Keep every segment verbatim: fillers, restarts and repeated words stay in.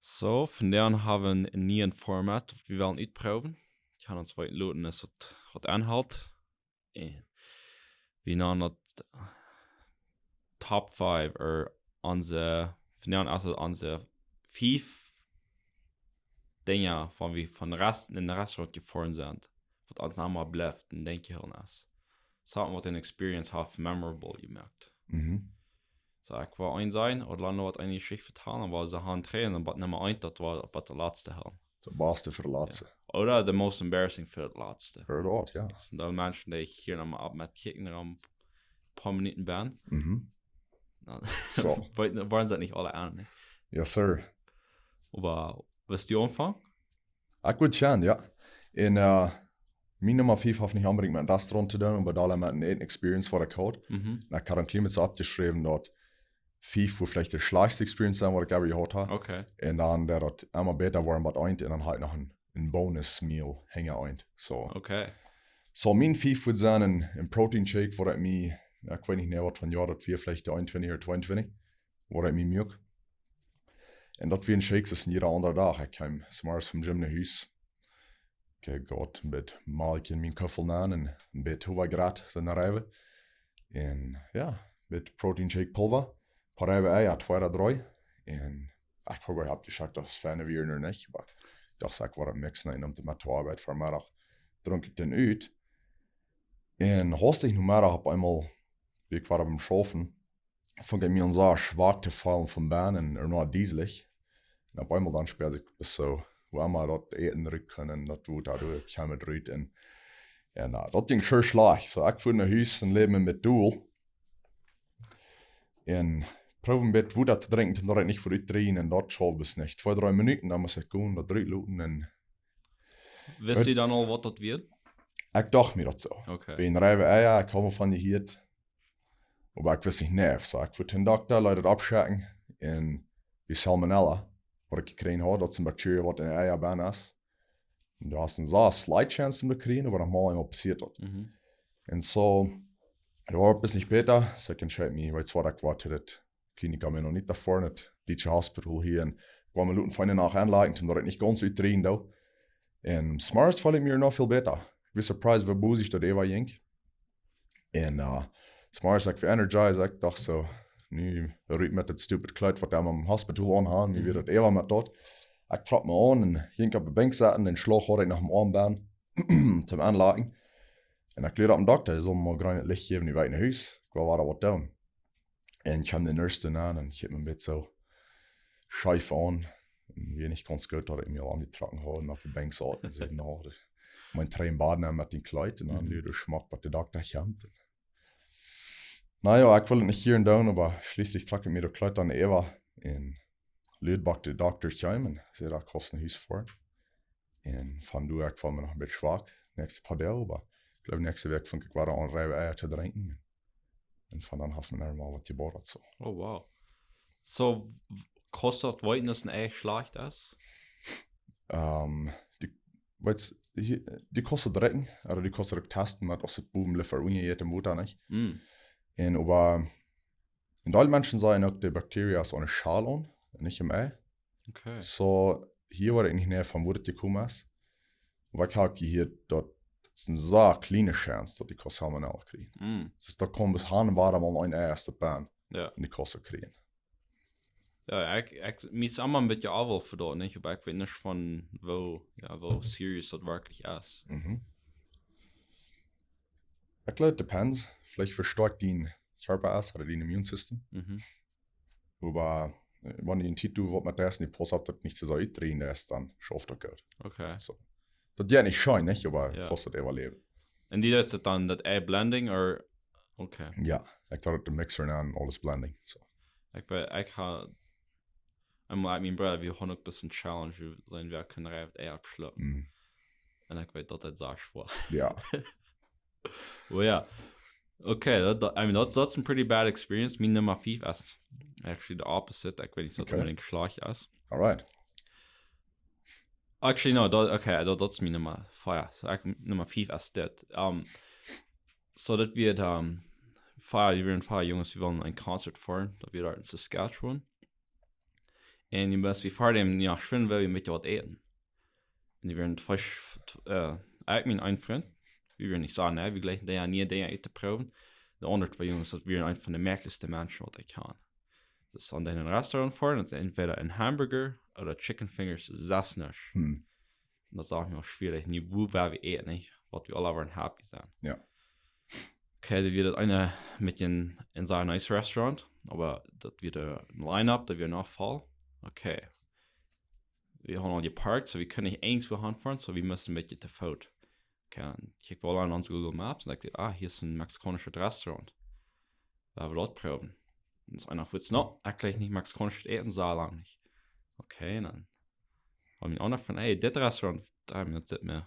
So, vondoag hab wie een nieen Format, waut wie wellen utproowen. Ekj hab ons waut loten, es waut, waut aunhelt. Un wie nanen daut Top five, or onse, vondoag es et onse fief Dinja, von wie von Rest, en de Restaurant jefoaren sent, waut ons noch emma blift un denkjen es. Sachen, waut een Experience haft memorable jemoakt. Mhm. So, ekj wull een sajen, Orlando haft eene Jeschicht vetalen, oba see haben twee, un dan Numma eent, daut wia, waut de latste hoolen. De baste fa de latste. Ooda the most embarrassing fa de latste. Fa de latste, jo. Daut sent aul Menschen, dee ekj hia noch mol opp met kjikjen, noch een poa Minuten bie. Mhm. Dan, so, woaren see nich aule aun, nä? Yes, sir. Oba, west du aunfangen? Ekj wudd gonen, jo. Un, eh, mien Numma fief haft nich onbedinjt met een Restaurant to doonen, oba doa met een Experience waut ekj haud. Mhm. Un ekj haud een kjlien bät soo oppjeschräwen daut fief, woo veleicht de schlajchtste Experience sent, waut ekj ever jehaut hab. Okay. Un dan daut daut emma bäta woat met eent, un dan hab ekj noch een, een Bonus Meal hinja eent. So. Okay. So, mien fief wudd sennen een, een Protein Shake, waut ekj mie, jo, ekj weet nich mea waut fa Joa daut wia, veleicht de eenuntwintich ooda tweeuntwintich, waut ekj mie muak. Un daut wia een Shake, daut es een jieda aundra Dach. Ekj kjeem zemorjes vom Gym no Hus. Ekj haud een bät Malkj en mienen Kuffel nenn un een bät Howagrat sent no Reiwe. Un jo, een bät Protein Shake Pulva. Poa Reiwe Eia, twee ooda dree. Un ekj haud äwahaupt nich jeschakjt, daut et fein wia ooda nich. Oba ekj docht, ekj woa daut mixen un om de met to Oabeit Vemeddach drunk ekj dän ut. Un haustich Nomeddach opp eemol, wia ekj wada biem Schaufen, funk ekj mie aun soo schwak to feelen von bennen un noch dieselig. Un opp eemol dan spieed ekj bloos soo, woo emma daut Äten rut kunn, daut Wota, daut kjeem rut. Un, un, eh, daut jinkj sea schlajcht. So, ekj fua no Hus un läd mie met dol. Un proowd een bät Wota to drinkjen, toom daut ekj nich fa utdreien, un daut schauft bloos nich. Twee, dree Minuten, dan must ekj gonen, daut rutloten un... Wist du dan aul, waut daut wia? Ekj docht mie daut soo. Okay. Wia een Reiwe Eia, ekj haud von dee jehieet. Oba ekj wist nich, nä. So, ekj fua tom Dokta, leet daut aufschekjen. Un wia Salmonella, waut ekj jekjräajen haud, daut es een Bakterie, waut en Eia bennen es. Un du hast een sea slight chance om to kjrieen, oba noch mau eemol passieet daut. Mhm. Un so, daut woat bloos nich bäta. So, ekj entscheed mie, weetst waut, ekj woa to daut Clínica Menonita foaren, daut Teaching Hospital hia. Un ekj woa mie loten fein doa aunlajen, toom daut ekj nich gaunz utdreien doo. Un zemorjes feeld ekj mie noch väl bäta. Ekj wia surprised, woo boolt daut äwa jinkj. Un, eh, zemorjes ekj wia energized, ekj docht soo, nu rut met daut stupid Kjleet, waut dee em Hospital aun hauden, nu wia daut äwa met daut. Ekj trock mie aun un jinkj opp de Benkj sitten, dän Schlauch haud ekj noch em Oarm bennen, toom aunlajen. Un ekj luad opp dän Dokta, dee sull mie mol jreent Licht jäwen, nu woa ekj no Hus, ekj woa wada waut doonen. Un kjeem de Nurse nenn un kjikjt mie een bät soo scheef aun. Un wia nich gaunz goot, daut ekj mie aul aunjetrocken haud un opp de Benkj saut. Un säd: "No, de, mott trigj em Bad nenn met dän Kjleet." Un dan, mhm, luad ekj schmock, waut de Dokta kjemt. Na jo, ekj wull daut nich jieren doonen, oba schlieslich trock ekj mie daut Kjleet dan äwa. Un luad, bat de Dokta kjeem un säd: "Ekj kaun no Hus foaren." Un von doa, ekj feeld mie noch een bät schwak. Näakjste poa Doag, oba ekj jleew, näakjste Wäakj funk ekj wada aun Reiwe Eia to drinkjen. Un von dan haft mie emma waut jebätrat, so. Oh, wow. So, w-, kaust daut weeten, daut een Ei schlajcht es? Ehm, du, weetst, hia, du kaust et drinkjen, ooda du kaust et uk testen, met aus et bowen blift ooda unja jeit em Wota, nich? Mm. Un oba, een Deel Menschen sajen uk, de Bakterie es aun de Schol aun, nich em Ei. Okay. So, hia weet ekj nich mea von wua daut jekomen es. Oba ekj hab jehieet, daut et es een sea kjliene Chance, daut du kaust Salmonella kjrieen. Mm. Dus daut kaun bloos han un wada mol een Ei es daut bennen. Jo. Un du kaust et kjrieen. Jo, ekj, ekj, mie es emma een bät äwel fa daut, nich? Oba ekj weet nich von woo, jo, woo serious daut werkjlich es. Mhm. Ekj jleew, it depends. Veleicht vestoakjt dien Kjarpa es, ooda dien Immunsystem. Mhm. Oba, eh, wan du een Tiet waut met daut nich pausst, daut nich soo utdreien es, dan schauft daut goot. Okay. So. Daut jeit nich scheen, nich? Oba, jo, kaust daut äwaläwen. Un dee es et dan daut Ei blenden, or? Okay. Jo, ekj deed de Mixer aun un aules blenden, so. Ekj weet, ekj hab, eemol haud mien Brooda, wie hauden uk een bät Challenge, wie sent, wie kunnen Ei aufschlucken. Mm. Un ekj weet, daut daut sea schwoa. Jo. Well, yeah. Okay, that, that, I mean, that, that's a pretty bad experience. Mien Numma fief es actually the opposite. Ekj weet nich, daut, okay, unbedingt schlajcht es. All right. Actually, no, that, okay, that, that's mien Numma fief. So, ekj, Numma fief es dit. Um, so daut wia, um, fief, wie wieren fief Junges, wie wullen een Concert foaren. Daut wia doa en Saskatchewan. Un wie motten, wie foaren, jo, schwind, wie motten waut äten. Un wie wieren twee, äh, ekj un een Frint. Wie wieren nich soo, nä, wie jleichen dee, jo, niee Dinja to proowen. De aundre twee Junges, daut wieren eent von de mäaklichste Menschen, waut ekj kjan. Daut es, wan dee en een Restaurant foaren, daut es entweder een Hamburger ooda Chicken Fingers, sest nuscht. Hm. Un daut es mie uk schwierich, nu, wua woa wie äten, nich? Waut wie aula woaren happy sennen. Jo. Okay, daut wia daut eene met een, en sien nice Restaurant, oba daut wia de Line-up, daut wia noch voll. Okay. Wie haben aul jeparkt, soo wie kunnen nich eent wua han foaren, soo wie musten een bät to Foot. Okay, dan kjikj wie aul aun onse Google Maps un ekj, ah, hia es een mexikaunischet Restaurant. Wie woaren daut proowen. Un daut es eena von, no, ekj jleich nich mexikaunischet Äten, soo lang nich. Okay, dan. Oba mien aundra Frint, hey, dit Restaurant, daut, daut sitt mie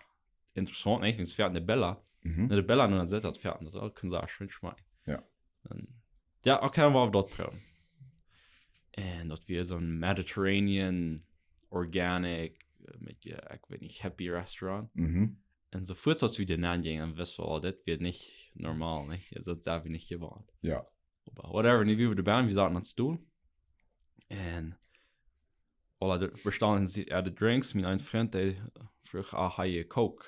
interessaunt, nich? Daut es fa de Bella. Mhm. De Bella, nu, daut sitt daut fa, daut kaun sea scheen schmakjen. Jo. Un, jo, okay, dan woa wie daut proowen. Un daut wia soon Mediterranean, organic, äh, met, jo, ekj weet nich, hippie Restaurant. Mhm. Un soo fuaz aus wie doa nenn jinjen, wist wie aul, dit wia nich normal, nich? Daut hab wie nich jewant. Jo. Oba whatever, nu, wie wieren doa bennen, wie sauten aun Stool. Un aule bestalen see, jo, de Drinks, mien een Frint, dee fruach, ah, hab jie Coke?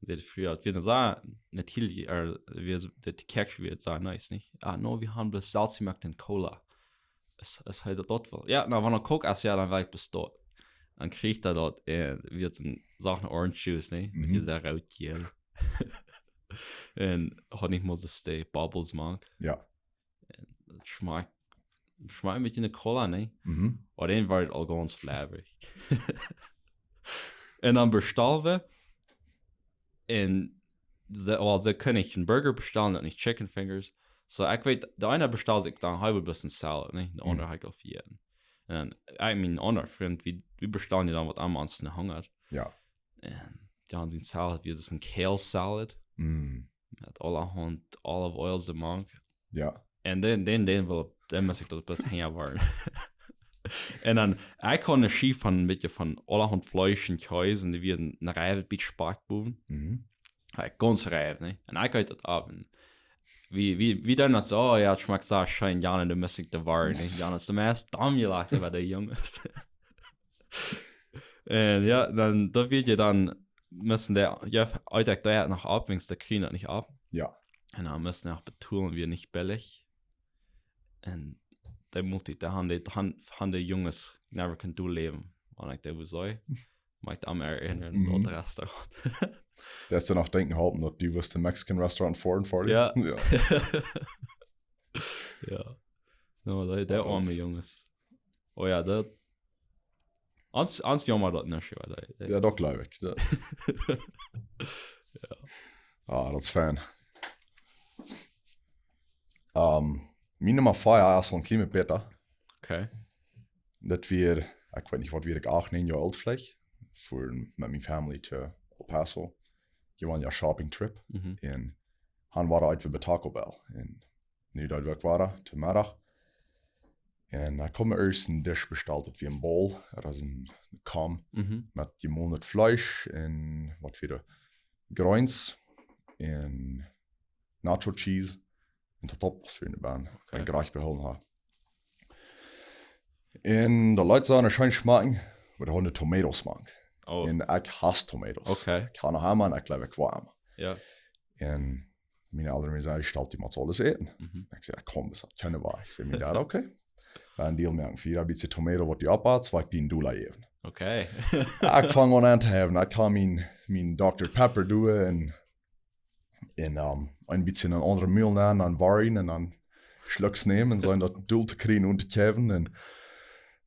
Dee fruach, wie dan soo, natieedlich, äh, wie, de Kjäakjsche wia soo nice, nich? Ah, no, wie haben bloos selfst jemoakt een Cola. Es, es hee daut, daut well. Jo, na, wan hee Coke es, jo, dan well ekj bloos daut. Dan kjrieech hee daut, un wia soon Sach, een Orange Juice, nich? Met Mhm. Dise root-jäle. Un haud nich mol soo de Bubbles mank. Jo. Un daut schmakjt, schmakjt een bät no Cola, nich? Mhm. Oba dan wia daut aul gaunz flavorig. Un dan bestalden wie. Un see, well, see kunnen nich een Burger bestalen un nich Chicken Fingers. Soo, ekj weet, de eena bestald sikj dan, hee wull bloos een Salad, nich? De Mhm. aundra haud ekj aul vejäten. Un dan, ekj, mien aundra Frint, wie, wie bestalden dan waut aun ons no hungat. Jo. Un jo, sien Salad, wia daut een Kale Salad. Mm. Met aulahaunt olive oils doamank. Jo. Un dan, dan, dan well, dan must ekj daut bloos hinja woaren. Un dan, ekj haud eene Schiew von, een bät von aulahaunt Fleesch un Kjees un dee wia een, een Riew bät Spakj bowen. Mhm. Jo, gaunz Riew, nä? Un ekj eet daut opp. Un wie, wie, wie dan daut soo, oh jo, daut schmakjt soo scheen, jo, un dan must ekj doa woaren, nä? Jo, daut es de meist domm jelacht äwa de Junges. Un jo, dan, daut wia je dan, musten dee, jo, eet ekj daut noch opp, wiels dee kjrieejen daut nich opp. Jo. Un dan musten dee noch betolen, wia nich billich. Un dee must ekj, dee haben dee, haben, haben de Junges never kunnen doaläwen. Wan ekj dee woo saj, mucht ekj aun mie erinnern, Mhm. daut Restaurant. Daut es dan noch denkjen halpen, daut du wist een Mexican Restaurant foaren, foaren. Jo. Jo. Jo. No, dee, dee Waut oame ons? Junges. Oh jo, daut. Ons, ons Joma daut nich, jo, dee, dee. Jo, daut jleew ekj. Jo. Ah, daut es fein. Ähm, mien Numma vea es een kjlien bät bäta. Okay. Daut wia, ekj weet nich, waut wia ekj, acht, näajen Joa oolt veleicht, fua met miene Family to El Paso. Jie wieren jo Shopping Trip. Mhm. Un dan wieren wie bie Taco Bell. Un nu deed wie wieren to Meddach. Un ekj haud mie ieescht een Disch bestalt, daut wia een Bowl, daut es een Kom, Mhm. met jemolnet Fleesch un waut wia, Greens un Nacho Cheese un Totopos fa de Bän. Okay. Un jlikj behoolen ha. Un daut leet soo scheen schmakjen, oba daut haud Tomatoes mank. Oh. Un ekj hauss Tomatoes. Okay. Ekj hauss noch emma un ekj jleew ekj woa emma. Jo. Un miene Elren säden, ekj saul die mol aules äten. Mhm. Ekj säd, ekj kaun bloos, ekj kaun nich. Ekj säd, mien Dad, okay. Wie dealen, wie haben een bät Tomato, waut du opphaust, woa ekj die een Dolla jäwen. Okay. Ekj fang aun auntohäwen. Ekj haud mien, mien Doktor Pepper doa un, un, ähm, een bät een aundret Mul nämen, dan woaren un dan Schlucks nämen un soo daut doll to kjrieen un to kjäwen un,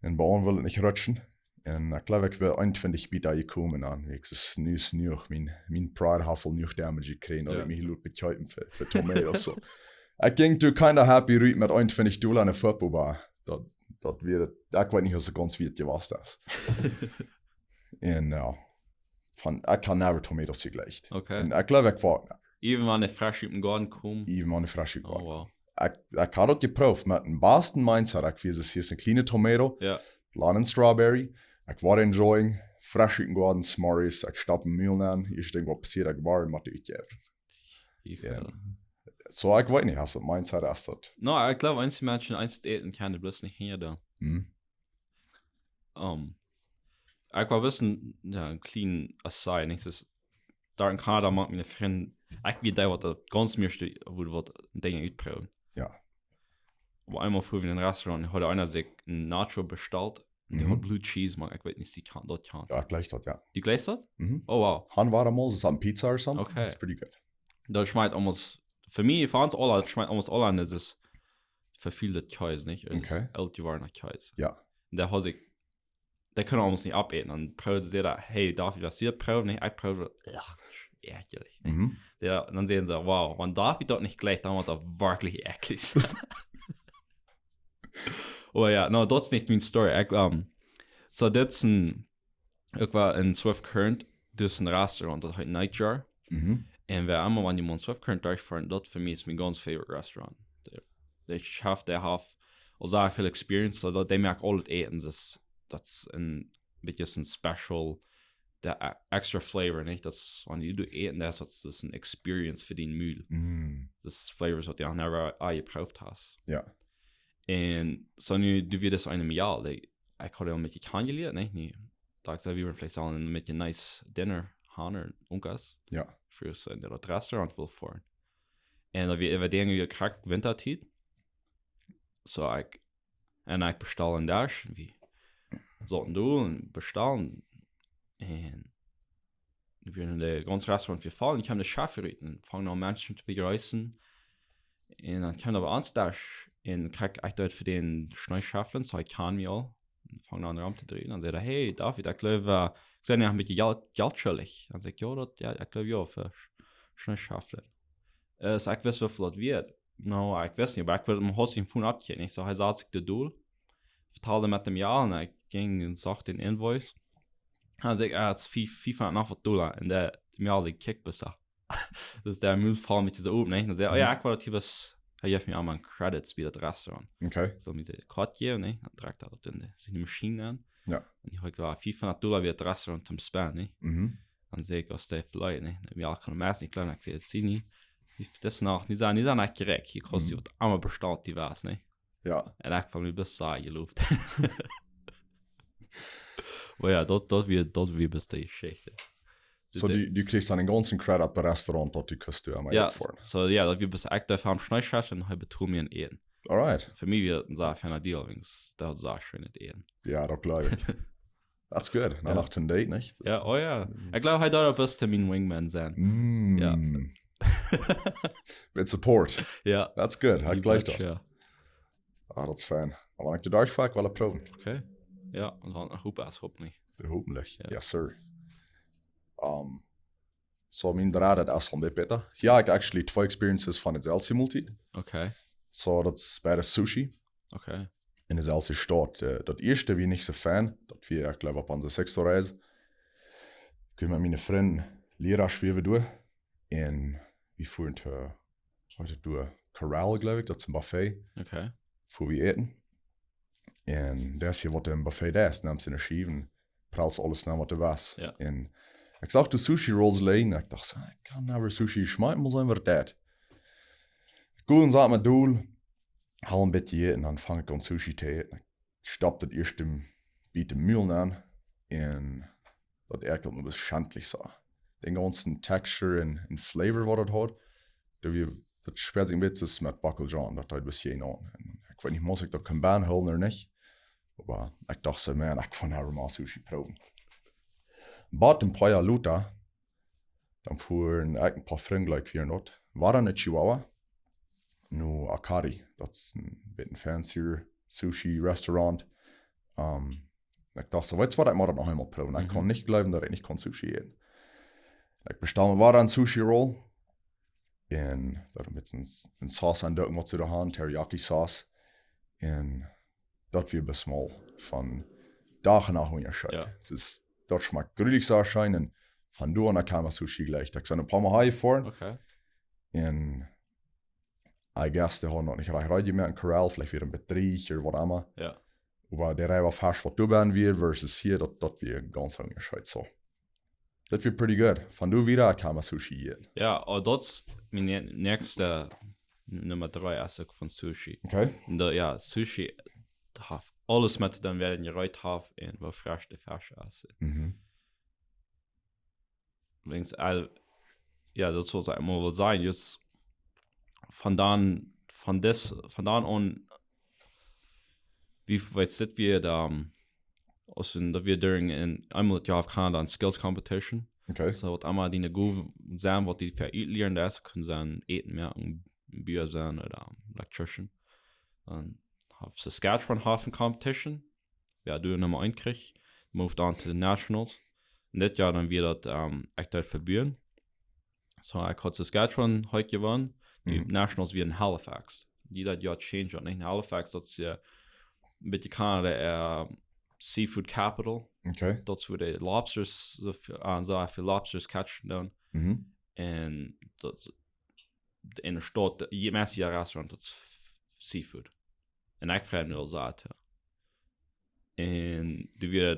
un bie ons wull et nich rutschen. Un ekj jleew, ekj sie bie eenuntwintich Bieta jekomen un dan, ekj säd, nu es jenuach, mien, mien pride haft aul jenuach damage jekjräajen, daut Jo. ekj mie hia lot betjeepen fa, fa Tomatoes, soo. Ekj jinkj doa kinda happy rut met eenuntwintich Dolla en de Football Bar. Daut, daut wia, ekj weet nich, aus ekj gaunz wieet jewast es. Un jo, von, ekj haud never Tomatoes jejlikjt. Okay. Un ekj jleew, ekj woa, Even wan dee fresch ut dän Goaden komen. Even wan dee fresch ut dän Oh, Goaden. wow. Ekj, ekj haud daut jeprooft met een Boston Mindset. Ekj wia, daut es een kjliene Tomato, Jo. lang en strawberry. Ekj woa enjoyen, fresch ut dän Goaden, s'morjes, ekj stop em Mul nenn, ieescht Dinkj waut passieet, ekj woa mol utjäwen. Ekj, Jo. eh, Soo, ekj weet nich, aus daut Mindset es daut. No, ekj jleew, eenje Menschen, eenje äten kjennen bloos nich hia dan. Hm. Um, ekj wia een bät, jo, een kjlien aside, nich? Daut es, doa en Kanada mank miene Frind, ekj wia dee waut daut gaunz mieeschte, wua waut Dinja utproowen. Jo. Oba eemol fuaren wie en een Restaurant, haud eena sikj een Nacho bestalt, dee haud Blue Cheese, Maun, ekj weet nich, dee kaun, daut kaun. Jo, jlikjt daut, jo. Dee jlikjt daut? Mhm. Oh, wow. Han wie mol, es een Pizza or something. Okay. It's pretty good. Daut schmakjt almost, fa mie, fa ons aula, daut schmakjt almost aula, un daut es fa väl daut Kjees, nich? Okay. Elt jeworden Kjees. Jo. Un doa haud ekj, dee kunnen almost nich opäten. Dan proowd see daut, hey, David, waut du proowen, nich? Ekj proowd, ach, ekjlich, nich? Mhm. Jo, dan sajen see, wow, wan David daut nich jlikjt, dan woat daut werkjlich ekjlich. Oh jo, no, daut es nich miene Story. Ekj, um, so, daut es een, ekj wia en Swift Current, daut es een Restaurant, daut heet Nightjar. Mhm. Un wie haben, wan wie en Swift Current derchfoaren, daut fa mie es mien gaunz favorite Restaurant. Dee, dee Chef, dee haft aul sea väl experience, so daut, dee moakt aul daut Äten, daut es, daut es een bät een special, dee e-, extra flavor, nich? Daut es, wan du doa äten deist, daut es, daut es een experience fa dien Mul. Mhm. Daut es flavors waut du noch never aul jeproowt hast. Jo. Un so nu, doa wia daut een Mejal, dee, ekj haud am een bät kjanen jelieet, nä? Nu, docht ekj, wie wudden veleicht sellen een bät nice dinner han, ooda irjentwaut. Jo. Fa ons en daut Restaurant wullen foaren. Un daut wia, wia Dinja wia krakjt Wintertiet. So, ekj, un ekj bestald een Desch, un wie sauten doa un bestalden. Un wie wieren en daut gaunze Restaurant vefollen, kjeem de Chef rut un funk aun Menschen to bejreessen. Un dan kjeem hee opp ons Desch un kjrieech ekj doa fa dän Schneeschaufeln, so ekj kaun mie aul. Un funk aun rom to dreien. Dan säd hee, hey, David, ekj jleew, äh, ekj sie die noch een bät Jelt, Jelt schuldich. Dan säd ekj, jo, daut, jo, ekj jleew, jo, fa Sch-, Schneeschaufeln. Äh, so ekj wist, woo väl daut wia. No, ekj wist nich, oba ekj wull am haustich von oppkjikjen. Ekj sach, hee sad sikj doa dol, vetald met däm Mejal, un ekj jinkj un sach dän Invoice. Dan säd ekj, ah, daut es fief, fiefhundat noch waut Dolla. Un dee, dee Mejal, dee kjikjt bloos soo. Daut es dee Mul voll met dise Ogen, nä? Dan säd hee, oh jo, ekj wull daut hia bloos, hee jeef mie aul miene Credits bie daut Restaurant. Okay. So, mie sien Kort jäwen, nä? Dan drekjt hee daut en de, siene Maschien aun. Jo. Un ekj haud kjloa fiefhundat Dolla bie daut Restaurant toom spenden, nä? Mhm. Dan säd ekj, aus dee veleicht, nä? Wie aul kunnen meist nich jleewen, ekj säd, see nich, daut es noch, dee sent, dee sent nich krakjt, hia kost du waut emma bestalt, dee wia, nä? Jo. Un ekj feeld mie bloos soo jeloft. Oba jo, daut, daut wia, daut wia bloos de Jeschicht. So, du, du kjrichst dan dän gaunzen Credit opp daut Restaurant, daut du kust du aun Jo, utfoaren. So jo, daut wia bloos ekj doa fa am Schneeschaufeln un hee betold mie een Äten. Alright. Fa mie wia daut een sea feina Deal, wiels daut wia sea scheenet Äten. Jo, daut jleew ekj. That's good. Na, Jo. Noch een Date, nich? Jo, oh jo. Mhm. Ekj jleew, hee deed daut bloos toom mien Wingman sennen. Mm. Jo. Mit Support. Jo. That's good. Hee jlikjt daut. Jo. Ah, daut es fein. Oba wan ekj de Desch foa, ekj well daut proowen. Okay. Jo, un dan hoop ekj, hoop nich. Hoffentlich. Jo. Yes, sir. Um, so, mien dreddet es dan de Pizza. Jo, ekj actually twee experiences von daut selwje Mol. Okay. So, daut es bie de Sushi. Okay. En de selwje Staut. Äh, daut ieeschte wia nich soo fein. Daut wia, ekj jleew, opp onse sechste Reis. Ekj wia met miene Frind, Lira schwäwen doa. Un wie fuaren to, waut es daut doa? Corral, jleew ekj, daut es een Buffet. Okay. Wua wie äten. Un daut es hia waut een Buffet es, nemst ne Schiew, pralst aules aun waut du west. Jo. Un ekj sach doa Sushi Rolls lijen, ekj docht soo, ekj kaun never Sushi schmakjen, mott seenen waut daut. Ekj go un sad mie dol, haud een bät to äten, un dan funk ekj aun Sushi to äten. Ekj stopp daut ieeschte Biet em Mul aun un daut äakjelt mie bloos schentlich soo. Dän gaunzen Texture un, un Flavor waut daut haud, daut wia, daut spieed sikj een bät soo met Bakkeljan, daut haud bloos hia aun. Un ekj weet nich, must ekj daut kaun bie hoolen ooda nich. Oba ekj docht soo, man, ekj well never mea Sushi proowen. Oba een poa Joa lota, dan fuaren ekj, een poa Frind, jleew ekj, wieren doa. Wia doa een Chihuahua. No Akari. Daut es een bät een fancier Sushi Restaurant. Ähm, ekj docht soo, weetst waut, ekj mott daut noch eemol proowen. Ekj Mhm. kunn nich jleewen, daut ekj nich kunn Sushi äten. Ekj bestald mie wada een Sushi Roll. Un daut met een, een Sauce aun de, waut see doa hauden, Teriyaki Sauce. Un daut wia bloos mol von Dach no Unjascheet. Jo. Daut es, daut schmakjt jreslich soo scheen un von doa aun kaun eena Sushi jlikjen. Ekj sie een poa Mol hia jefoaren. Okay. Un I guess, dee hauden daut nich rajcht, rajcht jemoakt, Corral, veleicht wia een bät dreajich ooda waut emma. Jo. Oba de Riewa Fesch waut doa bie wia versus hia, daut, daut wia gaunz Unjascheet, soo. Daut wia pretty good. Von doa wieda kaun eena Sushi äten. Jo, oh, daut es mien nä-, näakjste Numma dree es uk von Sushi. Okay. Un daut, jo, Sushi, daut haft aules met to doonen, wäa dän jereit haft un woo fresch de Fesch es. Mhm. Weens aul, jo, daut saul eemol woll sennen. Jus von dan, von dis, von dan aun, wie, waut sit wie doa, aus wie, daut wie doa en, eemol daut Joa opp Kanada een Skills Competition. Okay. So waut emma dee goot sent, waut dee fa utlieren, daut kjennen sennen Äten moaken, Bua sennen ooda Electrician. Dan haft Saskatchewan haft een Competition. Jo, dee Numma eent kjrieech, moved on to the Nationals. Un dit Joa dan wia daut, ähm, ekj deed fa Bua. So, ekj haud Saskatchewan hia jewonnen. Dee Mhm. Nationals wia en Halifax. Dee daut Joa change, nich en Halifax, daut es, äh, een bät Kanada, äh, seafood capital. Okay. Daut es wua de lobsters, soo väl, äh, soo väl lobsters catchen doonen. Mhm. Un daut, enne Staut, de meiste Restaurants, daut es f-, seafood. Un ekj freid mie aul sea. Un dee wia,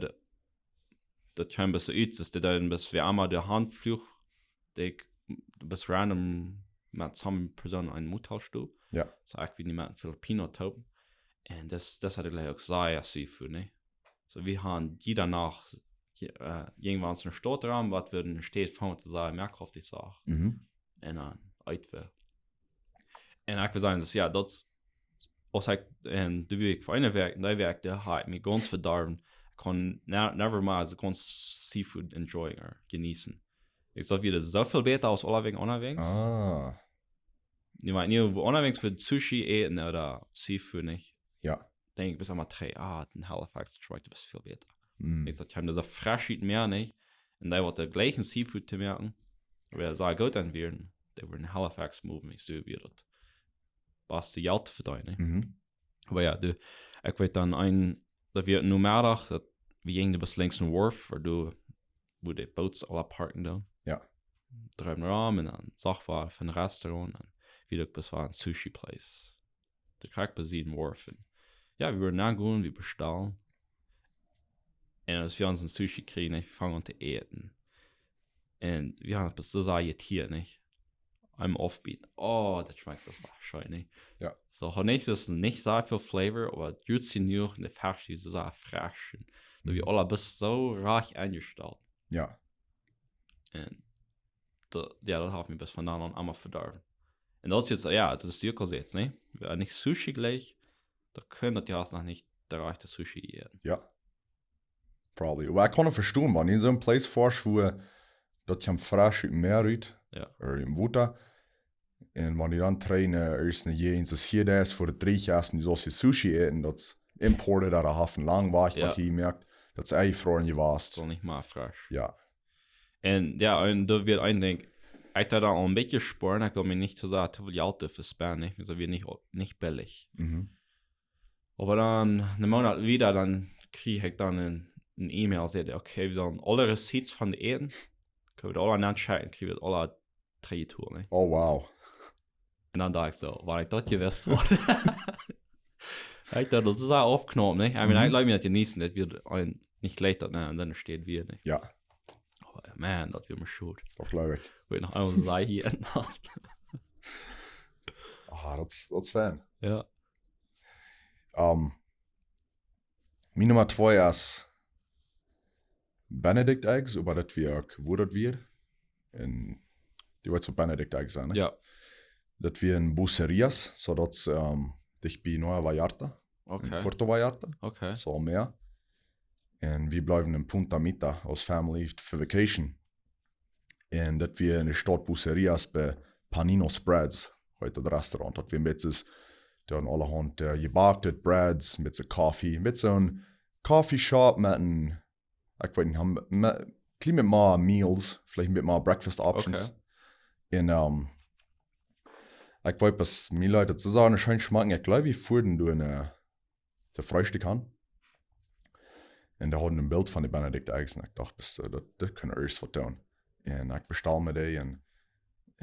daut kjeem best ut, daut dee dan best, wie emma de Haunt fluach, dee ekj best random met some Persoon en een Motel stund. Jo. So ekj wia nu met een Filipino toop. Un daut, daut haud ekj jlikj uk sea seafood, nä? So wie hauden jieda Nacht, je-, äh, jinkj wie enne Staut rom, waut wie enne Staut von to sennen, moak haud ekj jesajcht. Mhm. Un dan eet wie. Un ekj well sajen, daut, jo, daut, aus ekj, un dee Wäakj fa eene Wäakj, dee Wäakj, doa haud ekj mie gaunz vedorwen. Ekj kunn ne-, never mea soo gaunz seafood enjoyen or geneeten. Ekj sach wada soo väl bäta aus aule Wäakj unjawäajes. Ah. Nu, wan ekj nu unjawäajes fa Sushi äten ooda seafood, nich? Jo. Denkj ekj, best emma trigj, ah, en Halifax, daut schmakjt best väl bäta. Mm. Ekj sach, ekj hab daut soo fresch ut Mäa, nich? Un dee waut de jlikje seafood to moaken, wäa sea goot aun wieren, dee wudden en Halifax moven, ekj sach wada daut baste Jelt to vedeenen, nich? Mhm. Oba jo, dee, ekj weet dan een, daut wia Nomeddach, daut wie jinjen best lenjd een Wharf, wua dee, wua de Boots aula parken dan. Jo. Dreewen rom un dan sach wie von Restaurant un wie daut best wia een Sushi Place. Doa kjrieech wie best een Wharf. Jo, wie wudden aungonen, wie bestalen. Un aus wie onsen Sushi kjrieejen, wie fungen aun to äten. Un wie hauden daut best soo sea jetieet, nich? Eemol aufbieten. Oh, daut schmakjt soo scheen, nich? Jo. So, haud nich, daut es nich soo väl Flavor, oba daut es jenuach, un de Fesch es soo sea fresch. Un daut wia Mhm. aula best soo rajcht aunjestalt. Jo. Un daut, jo, daut haft mie best von dan aun emma vedorwen. Un daut es, jo, daut es uk aul jeseenen, nä? Wan nich Sushi jlikjt, dan kaun daut jo noch nich de rajchte Sushi jäwen. Jo. Probably. Oba ekj kaun daut vestonen, wan du en soon Place foascht, wua daut kjemt fresch ut Mäa rut, Jo. ooda ut Wota. Un wan du dan trainen, äh, es ne Jäajent, es hia daut es fa de dree Joa, un du sust hia Sushi äten, daut es imported, daut haft een lang Wajch Jo. waut hia moakt, daut es eefroren jewast. Saul nich mea fresch. Jo. Un jo, un daut wia een Dinkj, ekj deed dan aul een bät spoaren, ekj well mie nich too sea too väl Jelt doafäa spenden, nich? Daut wia nich, nich billich. Mhm. Oba dan, een Moonat wieda, dan kjrieech ekj dan een, een E-Mail, säd, okay, wie sellen aule Receipts von de Äten, kjenn wie daut aula aunschekjen, kjrie wie daut aula trigj, nich? Oh, wow. Un dan docht ekj soo, wan ekj daut jewist haud. Ekj docht, daut es sea aufknopen, nich? I mean, Mhm. ekj leet mie daut jeneeten, daut wia een, nich jlikj daut, nä, un dan steit wada, nich? Jo. Oba, man, daut wia mie scheen. Daut jleew ekj. Wua ekj noch eemol saj hia. Ah, daut es, daut es fein. Jo. Ähm, mien Numma twee es Benedict Eggs, oba daut wia uk, wua daut wia. Un du weetst waut Benedict Eggs sent, nä? Jo. Daut wia en Bucerias, so daut es, ähm, dicht bie Nueva Vallarta, en Okay. Puerto Vallarta. Okay. So Mäa. Un wie bleewen en Punta Mita aus Family fa Vacation. Un daut wia enne Staut Bucerias bie Panino's Breads, heet daut Restaurant. Daut wia een bät, doa hauden aulahaunt, äh, jebackte Breads, met soo Coffee, met soon Coffee Shop, met een, ekj weet nich, haben, met, kjlien bät mea Meals, veleicht een bät mea Breakfast Options. Okay. Un, ähm, ekj weet, waut mie leet, daut see soo scheen schmakjen. Ekj jleew, wie fuaren doa, äh, to Freestikj han. Un dee hauden een Bilt von de Benedict Eggs. Un ekj docht, best, äh, daut, daut kaun irjent waut doonen. Un ekj bestald mie dee un,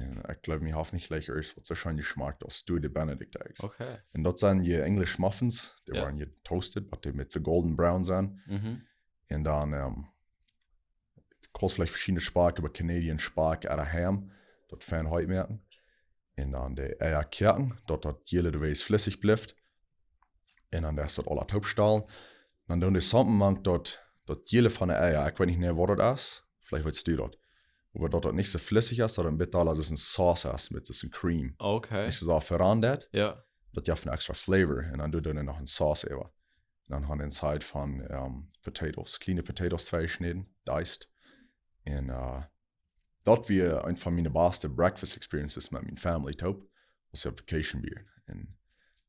un ekj jleew, mie haft nich jlikj irjent waut soo scheen jeschmakt aus doa de Benedict Eggs. Okay. Un daut sent je English Muffins, dee Jo. woaren je toasted, waut dee met soo golden brown sent. Mhm. Un dan, ähm, kaust veleicht veschiedne Spakj, oba Canadian Spakj, ooda Ham, daut fein heet moaken. Un dan de Eia koaken, daut daut jele Wäakj flissich blift. Un dan deist daut aula toopstalen. Dan doonen dee something mank daut, daut Jiele von de Eia. Ekj weet nich mea waut daut es. Veleicht weetst du daut. Oba daut daut nich soo flüssich es, daut daut een bät aul aus een Sauce es met soon cream. Okay. Nich soo sea verrandat. Ja. Daut jeft een extra flavor. Un dan doo dan noch een Sauce äwa. Un dan han dee een side von ähm, potatoes. Kjliene potatoes twejeschnäden, diced. Un äh, daut wia eent von miene baste breakfast experiences met miene family toop, aus wie opp vacation wieren. Un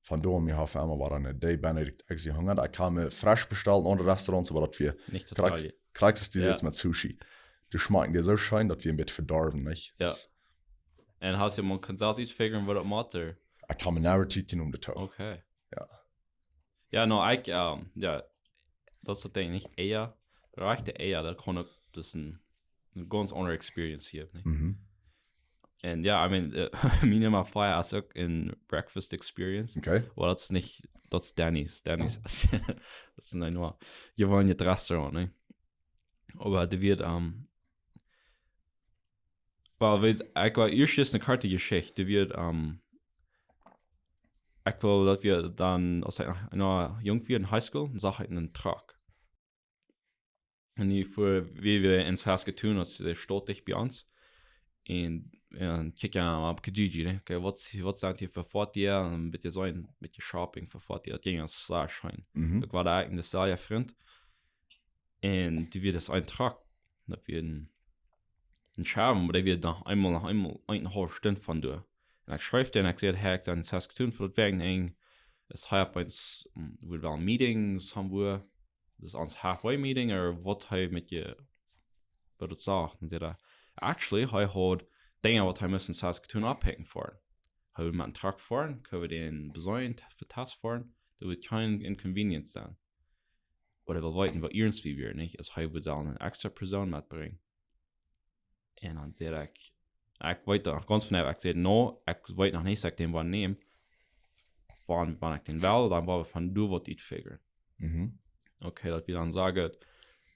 von doa aun mie haft emma waut aun de Day Benedict extra jehungat. Ekj kaun mie fresch bestalen aun de Restaurants, oba daut wia Nich to krakjt, zeigen. krakjt aus du Ja. Jetzt met Sushi. Dee schmakjen die soo scheen, daut wia een bät vedorwen, nich? Ja. Un hast du mol kunt selfst utfigure waut daut mott, ooda? Ekj kaun mie never teachen om de toop. Okay. Ja. Ja, no, ekj, ähm, ja, daut es daut Dinkj, nich Eia. Rajchte Eia, daut kaun uk, daut es een, een gaunz aundre experience hia, nich? Mhm. Un ja, I mean, äh, mien Numma vea es uk een breakfast experience. Okay. Well, daut es nich, daut es Denny's. Denny's, daut es een Numma. Jeweenlich Restaurant, nich? Oba dee wia, ähm, well, weet, ekj well ieescht eene korte Jeschicht. Dee wia, ähm, ekj well, daut wia dan, aus ekj noch, noch jung wia en high school, dan sach ekj eenen Truck. Un dee fua, wie wia en Saskatoon, daut es de Staut dicht bie ons. Un, un kjikj ekj opp Kijiji, nich? Okay, waut, waut sent hia fa Foatieja? Un een bät soo een bät shopping fa Foatieja. Daut jinkj ons sea scheen. Mhm. Ekj wia doa eejentlich een sea Frint. Un dee wia daut een Truck. Daut wia een, een Schawen, oba dee wia noch eemol, noch eemol eenenhaulf Stund von doa. Un ekj schreef dän, ekj säd, hey, ekj sie en Saskatoon fa daut wäajen, es hee opp eens, mm, wudd well een meeting haben, wua, daut es ons halfway meeting, ooda waut hee met je, waut daut sach. Un säd hee, actually, hee haud Dinja waut hee must en Saskatoon aufhängen foaren. Hee wudd met een Truck foaren, kjenn wie dän beseenen, fa Test foaren, daut wudd kjeen inconvenience sennen. Oba hee wull weeten, waut ernst wie wieren, nich? Aus hee wudd sellen eene extra Persoon metbrinjen. Un dan säd ekj, ekj weet noch gaunz jeneiw, ekj säd, no, ekj weet noch nich, daut ekj dän woa nämen. Wan, wan ekj dän well, dan woa wie von doa waut utfigure. Mhm. Okay, daut wie dan sagen,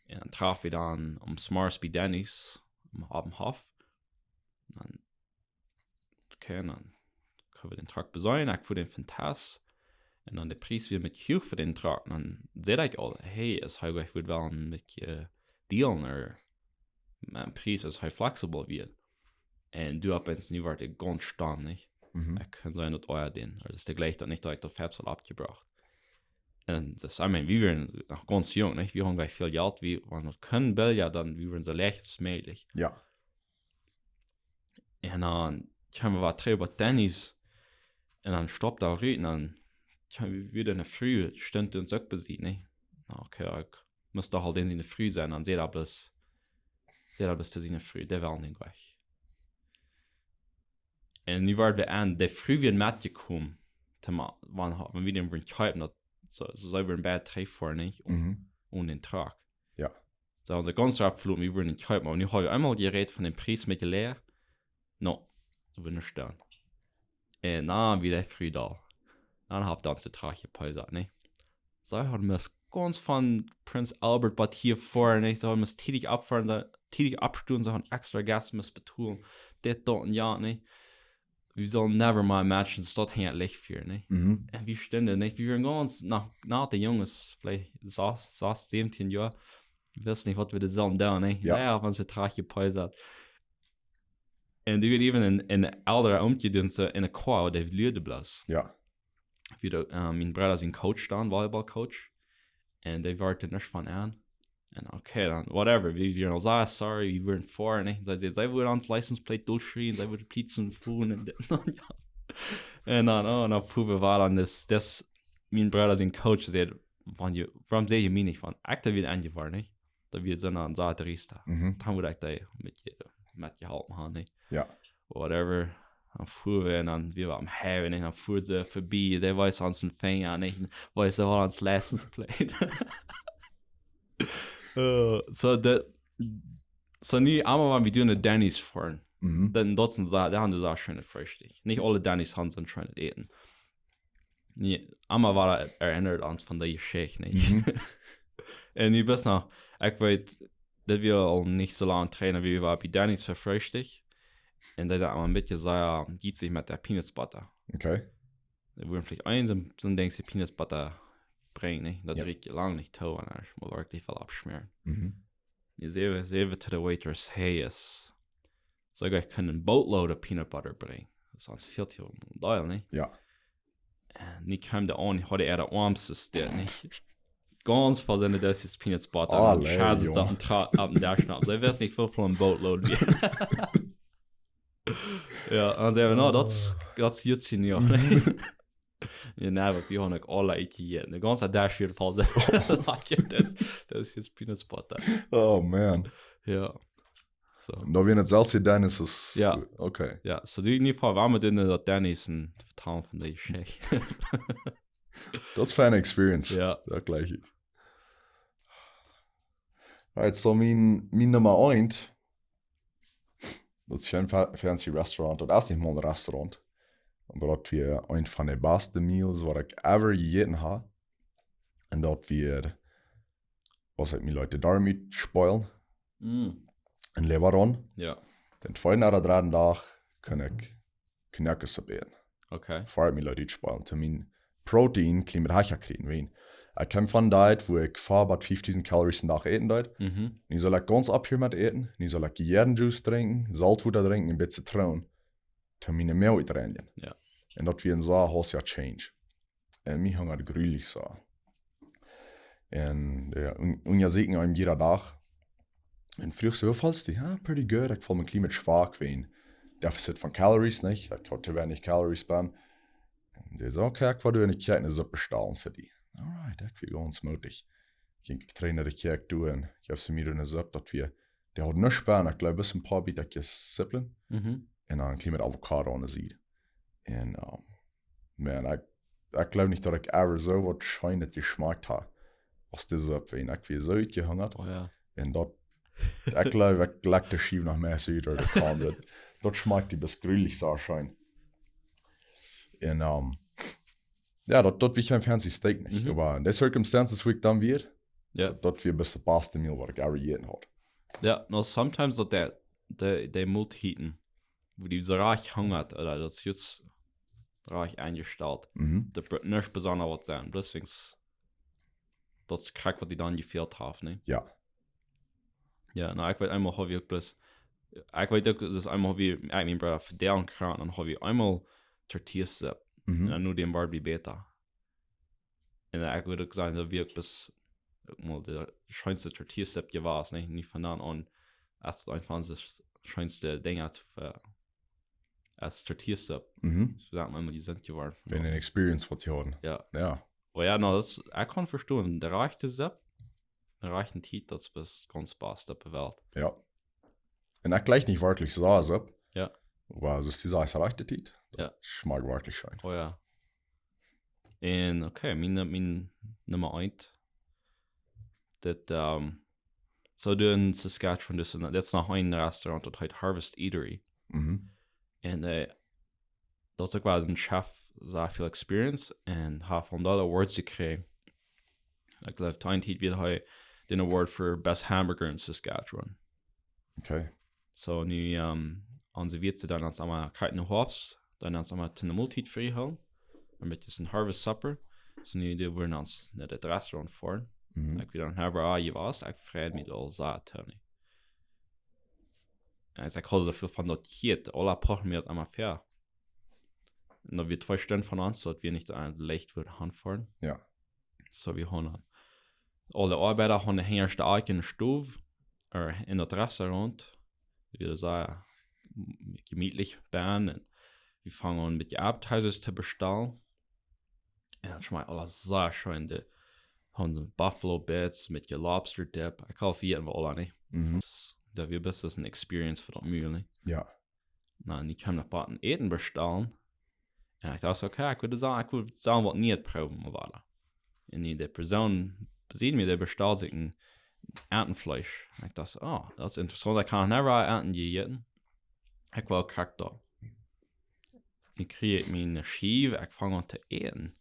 un dan traf wie dan om Smars bie Denny's, om, opp dän Hoff. Dan, okay, dan kjenn wie dän Truck beseenen, ekj fua dän fa Test. Un dan de Pries wia een bät huach fa dän Truck. Un dan säd ekj aul, hey, es hee, ekj wudd well een bät, äh, dealen, ooda met een Pries, es hee flexible wia. Un doa opp eens, nu wort ekj gaunz stomm, nich? Mhm. Ekj kunn seenen daut ea dän, ooda daut es de jlikj daut nich, daut ekj daut Fabs haud aufjebrocht. Un daut, I mean, wie wieren noch gaunz jung, nich? Wie hauden jlikj väl Jelt, wie, wan daut kunn billja, dan wie wieren soo leicht aus mäajlich. Ja. Un dan kjeemen wie waut trigj bie Denny's. Un dan stappt hee rut un dan kjeem wada eene Fru, stunt ons uk bie sikj, nä? Na, okay, ekj must doch aul dän siene Fru sennen, dan säd hee bloos, säd hee bloos to siene Fru, dee well nich wajch. Un nu wieren wie aun, de Fru wia metjekomen, to ma-, wan, wan wie dän wullen kjeepen, daut, soo, soo see wia bie trigj foaren, nä? Mhm. Onen dän Truck. Ja. Soo, onse gaunze Opflot, wie wullen kjeepen, oba nu hab wie eemol jerät von dän Pries met de Lea. No, soo wia nuscht dan. Un dan wia de Fru doa. Dan haft ons de Truck jepeisat, nä? See haud must gaunz von Prince Albert bat hia foaren, nä? See haud must tiedich oppfoaren, see, tiedich oppstonen, see haud extra Gas must betolen. Dit, daut un jo, nä? Wie sellen never mol matchen, daut hinja Licht fieren, nä? Mhm. Un wie stunden, nä? Wie wieren gaunz noch, noch de Junges, veleicht sas, sas, säwentieen Joa. Wie wisten nich, waut wie doa sullen doonen, nä? Ja. Ja, wan see Truck jepeisat. Un dee wia even een, een elra Omtje, dee soo enne Car, dee luad bloos. Ja. Wia doa, äh, mien Brooda sien Coach dan, Volleyball-Coach. Un dee wort doa nuscht von aun. Un okay, dan, whatever, wie wieren aul soo, sorry, wie wullen foaren, nä? See säd, see wudd ons License Plate dolschrieen, see wudd Pliezen foaren un dit, jo. Un dan, oh, dan fuaren wie wieda, un daut, daut, mien Brooda sien Coach säd, wan jie, wuarom säd jie mie nich von, ekj doa wia aunjefoaren, nä? Daut wia soo een Saturday. Mhm. Dan wudd ekj doa met je, metjeholpen haben, nä? Ja. Whatever. Dan fuaren wie un dan, wie wieren aum Highway, nä? Dan fuaren see verbie, dee wees ons een Finja, nä? Wees see aul ons License Plate. Äh, soo daut, soo nu, eemol wan wie doa no Denny's foaren, Mhm. dan daut sent Sa-, doa haben see soo scheenet Freestikj. Nich aule Denny's haben soo scheenet Äten. Nä, eemol wada erennat ons von dee Jeschicht, nä? Mhm. Un nu best noch, ekj weet, daut wia aul nich soo lang trigj, wie wieren bie Denny's fa Freestikj. Un dee deeden eemol een bät soo, jo, jietsich met de Peanut Butter. Okay. Dee wullen veleicht een, soo, soo een Dinkj, soo Peanut Butter brinjen, nich? Daut rieekjt lang nich too, wan ekj mol werkjlich well oppschmäaren. Mhm. Dee säd, säd to de waitress, hey, es, soo ekj kunn een boatload of peanut butter brinjen. Daut es ons väl too väl, nich? Jo. Un dee kjeem doa aun, dee haud de oamste Städ, nich? Gaunz voll siene Dösjes peanut butter. Allee, Jung. Schaut daut un trat opp dän Desch. Soo, ekj wist nich, woo väl een boatload wia. Jo, un dan säd wie, no, daut es, daut es jrod, Signor. Jo, nä, oba wie haben uk aule eeten. De gaunze Desch wia voll. Daut es, daut es jrod peanut butter. Oh, man. Jo. Soo. Un daut wia nich selfst de Dennis. Jo. Okay. Jo, soo dee, en jiedet Faul, wie haben dän, daut Dennis een Vetal von de Jeschicht. Daut es eene feine Experience. Jo. Daut jleich ekj. Alright, soo mien, mien Numma eent, daut es kjeen fa-, fancy Restaurant, daut es nich mol een Restaurant. Oba daut wia eent von de baste Meals, waut ekj ever jejäten hab. Un daut wia, aus ekj mie leet de Darm utspälen. Mm. En Lebanon. Jo. Dän tweeden ooda dredden Dach kunn ekj Knäakes äten. Okay. Ver mie leet utspälen, toom mien Protein kjlien bät hecha kjrieen, wiels ekj kjeem von Diet, wua ekj fiew bat fieftausend Calories een Dach äten deed. Mhm. Nu saul ekj gaunz opphieren met äten, nu saul ekj jieda Dag Juice drinkjen, Saltwota drinkjen, een bät Zitroon, toom miene Moag utreinjen. Jo. Un daut wia een sea hausta Change. Un mie hungat grulich soo. Un, jo, un, un jo, secha een jieda Dach. Un fruach see, woo feelst du? Jo, pretty good. Ekj feel mie een kjlien bät schwak, wäajen Defisit von Calories, nich? Ekj haud too weinich Calories bie. Un see säd, okay, ekj woa doa en de Kjäakj eene Supp bestalen fa die. Alright, ekj wia gaunz mootich. Jinkj ekj trigj no de Kjäakj doa un jeef see mie doa eene Supp, daut wia, dee haud nuscht bie, ekj jleew, bloos een poa Bät Sipplen. Mhm. Un dan een kjlien bät Avocado aun de Sied. Un, ähm, man, ekj, ekj jleew nich, daut ekj ever soo waut Scheenet jeschmakt hab aus dise Supp, wiels ekj wia soo utjehungat. Oh jo. Un daut, ekj jleew, ekj jlikj de Schiew noch mea soo ut, daut, daut schmakjt die best grulich soo scheen. Un, ähm, jo, daut, daut wia kjeen fancy Steak, nich? Mhm. Oba en de Circumstances, wua ekj dan wia, jo, daut, daut wia best daut baste Meal, waut ekj ever jejäten haud. Jo, no, sometimes daut de, de, de Multieten, wua die soo rajcht hungat, ooda daut es jrod rajcht enjestalt. Mhm. Daut woat nuscht besonda waut sennen. Bloos wäajen daut es krakjt waut die dan jefält haft, nä? Jo. Jo, no, ekj weet eemol hab wie uk bloos, ekj weet uk, daut eemol hab wie, ekj, mien Brooda, vedeelen krank, un hab wie eemol Tortillas Supp. Mhm. Un dan no däm wort wie bäta. Un ekj wudd uk sajen, daut wia uk best, uk mol de scheenste Tortillas Supp jewast, nä? Nich von dan aun, aus daut eent von de scheenste Dinja fa, aus Tortillas Supp. Mhm. Soo daut wie eemol jesunt jeworden. Wäajen eene Experience waut wie hauden. Jo. Jo. Oh jo, no, daut es, ekj kaun vestonen, de rajchte Supp, de rajchte Tiet, daut es best gaunz baste opp de Welt. Jo. Un ekj jlikj nich werkjlich soo aus Supp. Jo. Oba aus du sajchst, rajchte Tiet, jo, daut schmakjt werkjlich scheen. Oh jo. Un okay, mien, mien Numma eent. Daut, ähm, soo doa en Saskatchewan, daut es een, daut es noch een Restaurant, daut heet Harvest Eatery. Mhm. Un, äh, daut es uk waut een Chef, sea väl Experience un haft von doa Awards jekjräajen. Ekj jleew, dee Tiet wia hee dän Award fa Best Hamburger in Saskatchewan. Okay. Soo, nu, ähm, onse Wieet, dan ons emma krakjt no Hoafst, dan ons emma to de Multiet frie hoolen. Un met disen Harvest Supper. Soo, nu, dee wudden ons no daut Restaurant foaren. Mhm. Ekj wia dan halwa aul jewast, ekj freid mie aul sea, Tony. Jo, ekj haud soo väl von daut jehieet, aule pochen mie daut emma väa. Un daut wia twee Stunden von ons, soo daut wia nich, äh, leicht fa hanfoaren. Jo. Soo, wie haben aule Oabeida haben de hinjaschte Akj en de Stow, äh, en daut Restaurant, wua see sea jemietlich wieren, un wie fungen aun met de Appetizers to bestalen. Un daut schmakjt aules sea scheen, dee haben Buffalo Bits met de Lobster Dip, ekj kauf hia en Wola, nä? Mhm. Daut, daut wia best eene Experience fa daut Mul, nä? Jo. Na, un ekj kaum no Botten Äten bestalen. Un ekj docht, okay, ekj wudd sajen, ekj wudd sajen waut Nieet proowen, mau wada. Un dee, dee Persoon bie mie, dee bestald sikj een Entenfleesch. Un ekj docht, oh, daut es interessaunt, ekj hab noch nie Enten jejäten. Ekj well krakjt daut. Dan kjrieech ekj miene Schiew, ekj fang aun to äten.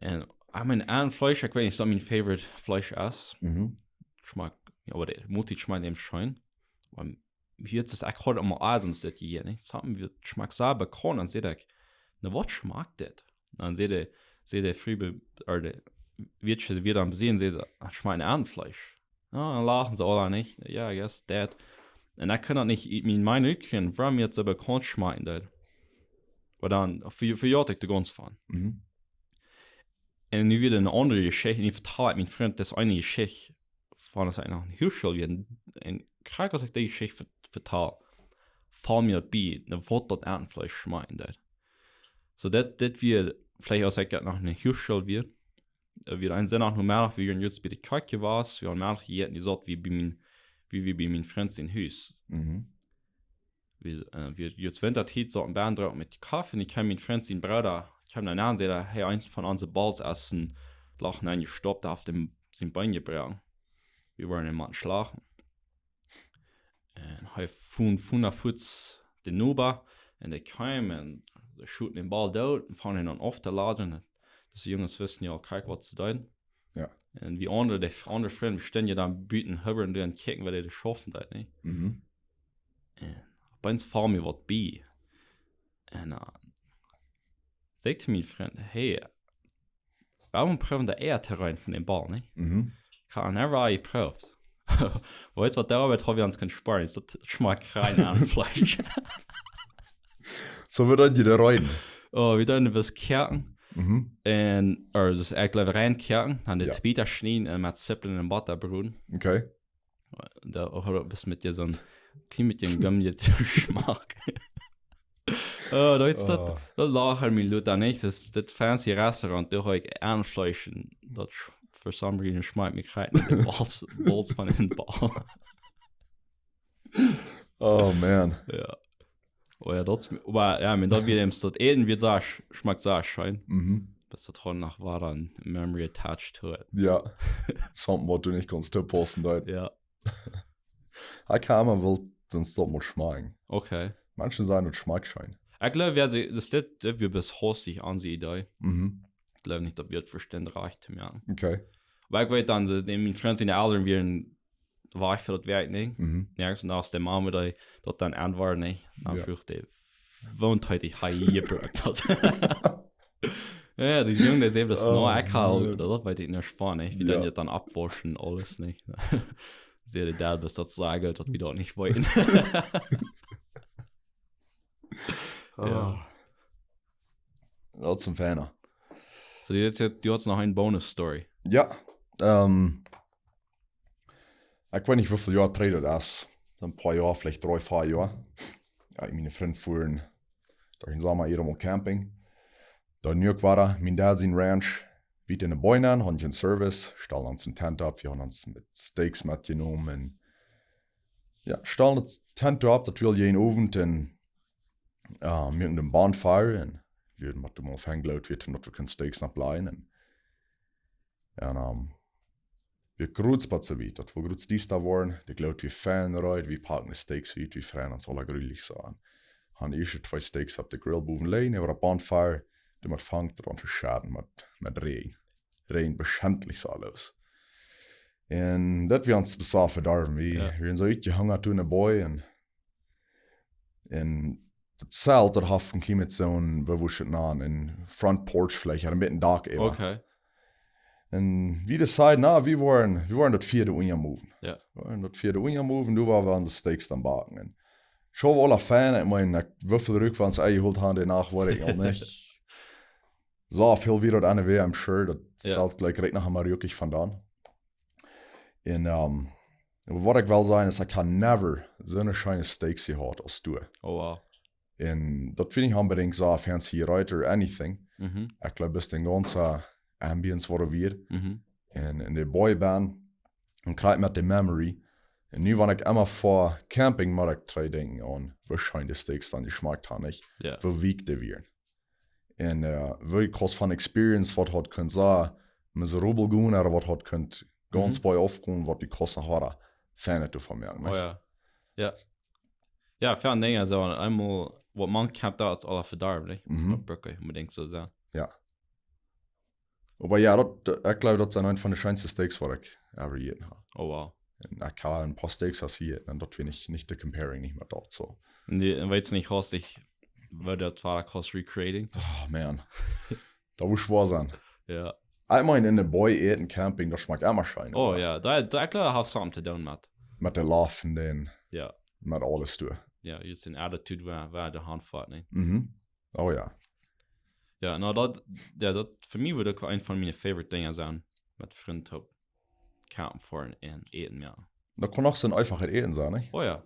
Un, ekj meen, Entenfleesch, ekj weet nich, daut mien favorite Fleesch es. Mhm. Schmakjt, jo, oba de Multiet schmakjt eent scheen. Oba hia es, ekj haud emol easens dit jehieet, nä? Something, daut schmakjt soo bekaunt, un säd ekj, na, waut schmakjt dit? Dan säd hee, säd de Fru, be- or de, wia daut dan besieden, säd see: "Ah, schmakjt no Entenfleesch." Jo, dan lachten see aula, nich? Jo, I guess that. Un ekj kunn daut nich ut mien Mind rutkjrieen, wuarom mie daut soo bekaunt schmakjen deed. Oba dan, ve- vejäd ekj doa gaunz von. Mhm. Un nu wada eene aundre Jeschicht, un ekj vetal mien Frint, daut es eene Jeschicht von aus ekj noch en Hiel wia. Un krakjt aus ekj dee Jeschicht ve- vetal, foll mie bie, no waut daut Entenfleesch schmakjen deed. Soo daut, dit wia, veleicht aus ekj noch en Hiel wia, äh, wia een Sindach Nomeddach, wie wieren jrod bie de Kjoakj jewast, wie hauden Meddach jejäten, dee saut wie bie mien, wie, wie bie mien Frint sien Hus. Mhm. Wie, äh, wie, jrod Winta Tiet saut wie benen drock met Koffe, un ekj kjeem mien Frint sien Brooda, kjeem doa aun, säd: "Hey, eent von onse Bulls es en Loch nenn jestoppt, haft däm sien Been jebroaken. Wie wellen am motten schlachten." Un hee funk, funk doa fuaz de Noba, un dee kjeem, un dee schoot dän Bull doot, un funk aun auftoladren. Dise Junges wisten jo krakjt waut see deeden. Jo. Un wie aundre, de aundre Frind, wie stunden jo dan buten, hobben doa un kjikjten, waut dee schaufen deed, nä? Mhm. Un opp eemol foll mie waut bie. Un, äh, säd ekj to mien Frint: "Hey, wuarom proowen de Eia to reinen von dän Bull, nä?" Mhm. Ekj haud never jeprooft. Weetst waut, doa haud wie ons kunnen spoaren, es daut schmakjt rein no Entenfleesch. Soo, woo deeden jie dee reinen? Oh, wie deeden bloos koaken. Mhm. Un, or, daut es eejentlich rein koaken, dan de Jo. Tweeta schnieden un met Zippel un Botta broden. Okay. Doa haud daut bloos met soon kjlien bät Gummi Jeschmak. Oh, daut es daut, Oh. Daut lachen mie lota, nich? Daut, daut fancy Restaurant, doa haud ekj Entenfleesch un daut sch- for some reason schmakjt mie krakjt de Bulls, Bulls von dän Bull. Oh, man. Jo. Oh jo, daut es, oba jo, ekj meen, daut wia eemol daut Äten wia soo sch- schmakjt soo scheen. Mhm. Daut haud noch waut aun memory attached to it. Jo. Something waut du nich kaust toopaussen, daut. Jo. Ekj kaun mau woll soo'n Stopp mol schmakjen. Okay. Manche sajen, daut schmakjt scheen. Ekj jleew, jo, see, daut, dit, dit wia bloos haustich aun dee Idee. Mhm. Ekj jleew nich, daut wie daut vestonen rajcht to moaken. Okay. Oba ekj weet dan, daut mien Frint siene Elren wieren wajch fa daut Woakj, nä? Mhm. Jo, un aus de Mama dee daut dan auntwuad, nä? Dan Jo. fruach dee, woo hee hia jebrukt haud. Jo, de Jung, dee säd daut, Oh, no, ekj haud, Mann. Daut weet ekj nich von, nä? Wie Jo. dan je dan aufwauschen, aules, nä? Säd de Dad, daut daut soo goot, daut wie daut nich weeten. Jo. Ah. Daut es een feina. Soo, jie, jie, jie hauden noch eene Bonus-Story. Jo, ähm, ekj weet nich, woo väl Joa trigj daut es. Een poa Joa, veleicht dree, vea Joa. Jo, ekj un miene Frind fuaren derch dän Somma hia mol camping. Doa nu uk wada, mien Dad sien Ranch, wiet enne Beem, haud kjeen Service, stalden ons een Tent opp, wie hauden ons met Stakes metjenomen. Jo, stalden daut Tent opp, daut wia eenen Owent, un, äh, wie hauden een bonfire, un wie hauden waut mol aunjegloot, wie hauden waut wie kunnen Stakes nopp lajen, un Un, ähm, wie kruts bat soo wiet, daut wie kruts diesta worden, de Gloot wia fein reed, wie packten de Stakes ut, wie freiden ons aula jreslich soo aun. Hauden de ieeschte twee Stakes opp de Grill bowen lijen, äwa de bonfire, doamet funk daut aun to schaulen met, met Räajen. Räajent beschentlich soo aules. Un daut wia ons bie soo vedorwen, wie, Jo. wie wieren soo utjehungat doa enne Beem, un Un daut Zelt, daut haud een kjlien bät soon, woo wudd ekj daut nanen, een front porch veleicht, haud een bät een Dak äwa. Okay. Un wie decided, na, wie woaren, wie woaren daut Fia doa unja moven. Jo. Wie woaren daut Fia doa unja moven, doa woa wie onse Stakes dan backen. Un soo wia aules fein, ekj meen, ekj, woo väl Ruk wie ons enjehoolt hauden dee Nacht, weet ekj noch nich. Soo väl wia daut aun de Wee, I'm sure, daut Jo. Zelt jlikj rajcht noch emol rukjich von dan. Un, ähm, oba waut ekj well sajen es, ekj hab never soone scheene Stakes jehaut aus doa. Oh, wow. Un daut funk ekj onbedinjt soo fancy, right, or anything. Mhm. Ekj jleew, bloos de gaunze Ambience wia wada. Mhm. Un, un de Boy Band, un krakjt met de memory. Un nu, wan ekj emma fa camping, mott ekj trigj denkjen aun, woo scheen de Stakes dan jeschmakt hauden, nich? Jo. Woo weak dee wieren. Un, äh, woo ekj haud von experience, waut haud kunt soo miserabel gonen, ooda waut haud kunt gaunz Mhm. bie aufkomen, waut ekj haud noch wada fein doavon jemoakt, Oh nich? jo. Jo. Jo, väl Dinja soo, eemol, waut maun kjemt, daut es aul vedorwen, nich? Mhm. Daut bruck nich onbedinjt soo sennen. Jo. Oba jo, daut, daut, ekj jleew, daut sent eent von de scheenste Stakes, waut ekj ever jejäten hab. Oh, wow. Un ekj hab een poa Stakes aus hia, un daut funk ekj nich to comparing, nich met daut, soo. Un dee, un weetst nich, haud ekj, woo daut wia, kaust recreating? Oh, man. Daut wudd schwoa sennen. Ja. Ekj meen, enne Boy äten, Camping, daut schmakjt emma scheen. Oh ja, daut, daut, ekj jleew, daut haft something to doonen met. Met de Laufen, dän, Ja. met aules doa. Ja, just een attitude, wua, wua de Haunt fält, nä? Mhm. Oh ja. Ja, no, daut, ja, daut fa mie wudd uk een von miene favorite Dinja sennen, met Frind toop campen foaren un äten, ja. Daut kaun uk soon eefachet Äten sennen, nä? Oh ja.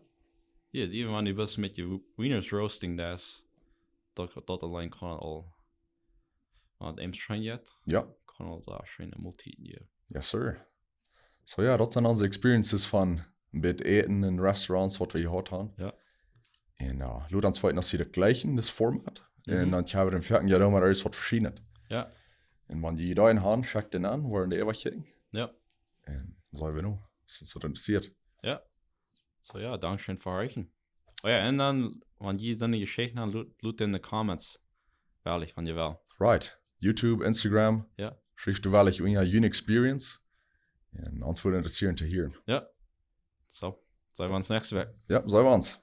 Ja, even wan du best met je Wieners roasting, daut, daut, daut auleen kaun aul, wan et eent scheen jeit, Ja. Kaun aul soo scheen Multieten jäwen. Yes, sir. So ja, daut sent onse Experiences von een bät Äten en Restaurants, waut wie jehaut haben. Ja. Un ja, lot ons weeten, aus jie daut jlikjen, dit Format. Mhm. Un dan kjenn wie em vieeden Joa mau ieescht waut veschiedenet. Ja. Un wan jie Ideen haben, schekjt dän aun, woaren dee äwa kjikjen. Ja. Un soo wie nu, es daut interessieet. So ja, dankscheen fa horchen. Oh ja, un dan, wan jie soone Jeschichten haben, lot, lot en de Comments. Wellich, wan jie wellen. Right. YouTube, Instagram. Ja. Schrieft doa wellich unja june Experience. Un ons wudd interessieren to hieren. Ja. So, seenen wie ons näakjste Wäakj. Ja, seenen wie ons.